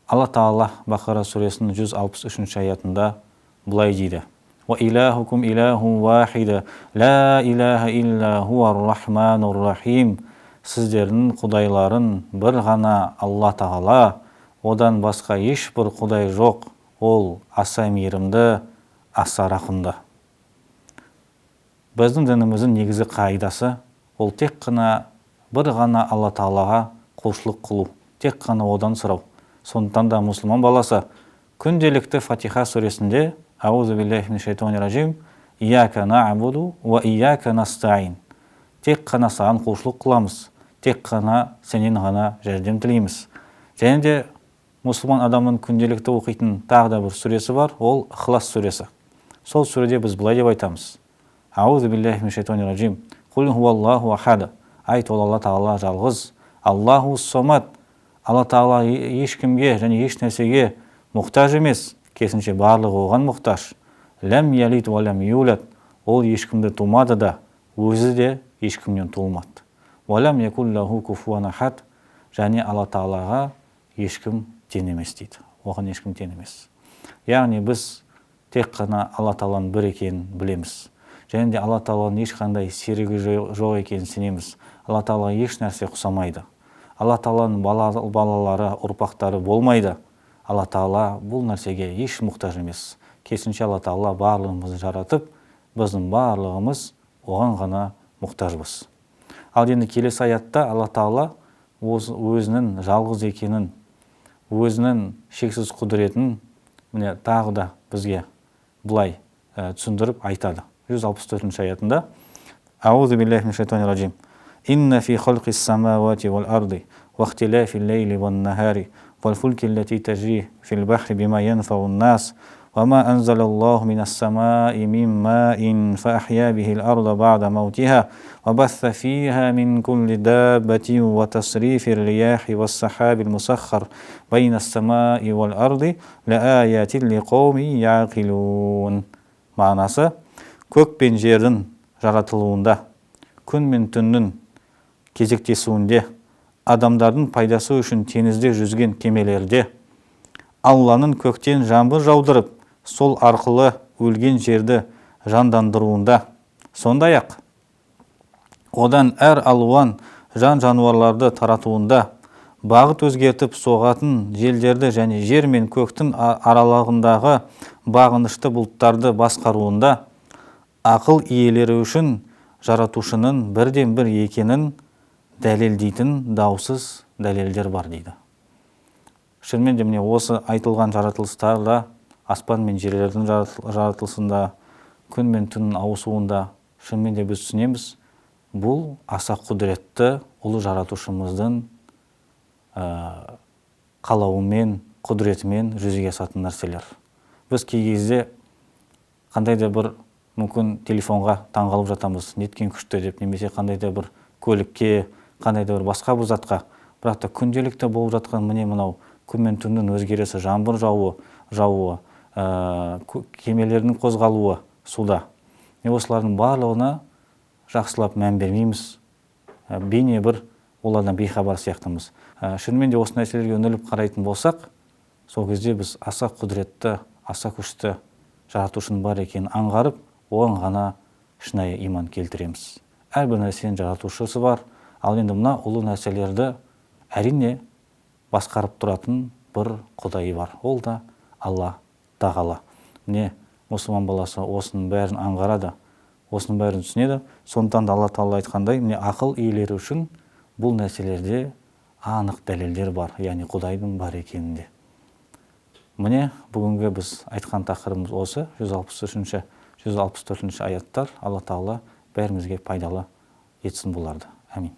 Алла Тағала Бақара сүресінің 163 аятында былай дейді: «Уа илахукум илахун вахид, ла илаха илля хуар рахманур рахим». Сіздердің құдайларың бір ғана Алла Тағала, одан басқа ешбір құдай жоқ, ол аса мейірімді, аса рақымды. Біздің дініміздің негізгі қағидасы ол тек қана бір ғана Алла Тағалаға құлшылық қылу, тек қана одан сұрау. Сондықтан да мұсылман баласы күнделікті Фатиха сүресінде: «Аузу биллахи минаш шайтанир ражим, ияка на'буду уа ияка настаин». Тек қана саған құлшылық қыламыз, тек қана сенен ғана жәрдем тілейміз. Және де мұсылман адамның күнделікті оқитын тағы да бір сүресі бар, ол Ықылас сүресі. Сол сүреде біз былай деп айтамыз: «Аузу биллахи минаш шайтанир ражим, құл хуаллаху ахад». Айт, ол Алла Тағала жалғыз. Аллаху сомад. Алла Тағала ешкімге және еш нәрсеге мұқтаж емес, керісінше, барлығы оған мұқтаж. Ләм ялид уа ләм юлад. Ол ешкімді тумады да, өзі де ешкімнен туылмады. Уа ләм якул лаху куфуан ахад. Және Алла Тағалаға ешкім тең емес дейді, оған ешкім тең емес. Яғни біз тек қана Алла Тағаланың бір екенін білеміз және де Алла Тағаланың ешқандай серігі жоқ екенін сенеміз. Алла Тағалаға еш нәрсе ұқсамайды, Алла Тағаланың балалары, ұрпақтары болмайды. Алла Тағала бұл нәрсеге еш мұқтаж емес, керісінше, Алла Тағала барлығымызды жаратып, біздің барлығымыз оған ғана мұқтажбыз. Ал енді келесі аятта Алла Тағала өзінің жалғыз екенін, өзінің шексіз құдіретін міне тағы да бізге былай түсіндіріп айтады 164 аятында: «Аузу биллахи минаш шайтанир ражим. Инна фи халқис самавати вал арди ва ихтилафил лейли ван нахари вал фулки аллати тажри фил бахри бима янфау нас ва ма анзала Аллаху минас самаи мин маин фа ахья бихи ал-арда ба'да маутиха ва басса фиха мин кулли даббатин ва тасрифир рияхи вас сахабил мусаххар байна ас-самаи вал арди ла аятин лиқаумин яқилун». Мағынасы: көк пен жердің жаратылуында, күн мен түннің кезектесуінде, адамдардың пайдасы үшін теңізде жүзген кемелерде, Алланың көктен жаңбыр жаудырып, сол арқылы өлген жерді жандандыруында, сондай-ақ одан әр алуан жан жануарларды таратуында, бағыт өзгертіп соғатын желдерді және жер мен көктің аралығындағы бағынышты бұлттарды басқаруында ақыл иелері үшін жаратушының бірден бір екенін дәлелдейтін даусыз дәлелдер бар дейді. Шынымен де, міне, осы айтылған жаратылыстарда, аспан мен жерлердің жаратылысында, күн мен түннің ауысуында шынымен де біз түсінеміз, бұл аса құдіретті ұлы жаратушымыздың қалауымен, құдіретімен жүзеге асатын нәрселер. Біз кей кезде қандай да бір мүмкін телефонға таңғалып жатамыз, неткен күшті деп, немесе қандай да бір көлікке, қандай да бір басқа бір затқа. Бірақ та күнделікті болып жатқан міне мынау күн мен түннің өзгерісі, жаңбыр жаууы, кемелердің қозғалуы суда, міне, осылардың барлығына жақсылап мән бермейміз, бейне бір олардан бейхабар сияқтымыз. Шынымен де, осы нәрселерге үңіліп қарайтын болсақ, сол кезде біз аса құдіретті, аса күшті жаратушының бар екенін аңғарып, оған ғана шынайы иман келтіреміз. Әрбір нәрсенің жаратушысы бар, ал енді мына ұлы нәрселерді, әрине, басқарып тұратын бір құдай бар, ол да Алла Тағала. Міне, мұсылман баласы осының бәрін аңғарады, осының бәрін түсінеді. Сондықтан да Алла Тағала айтқандай, міне, ақыл иелері үшін бұл нәрселерде анық дәлелдер бар, яғни құдайдың бар екенінде. Міне, бүгінгі біз айтқан тақырыбымыз осы 163, 164 аяттар. Алла Тағала бәрімізге пайдалы етсін бұларды. Әмин.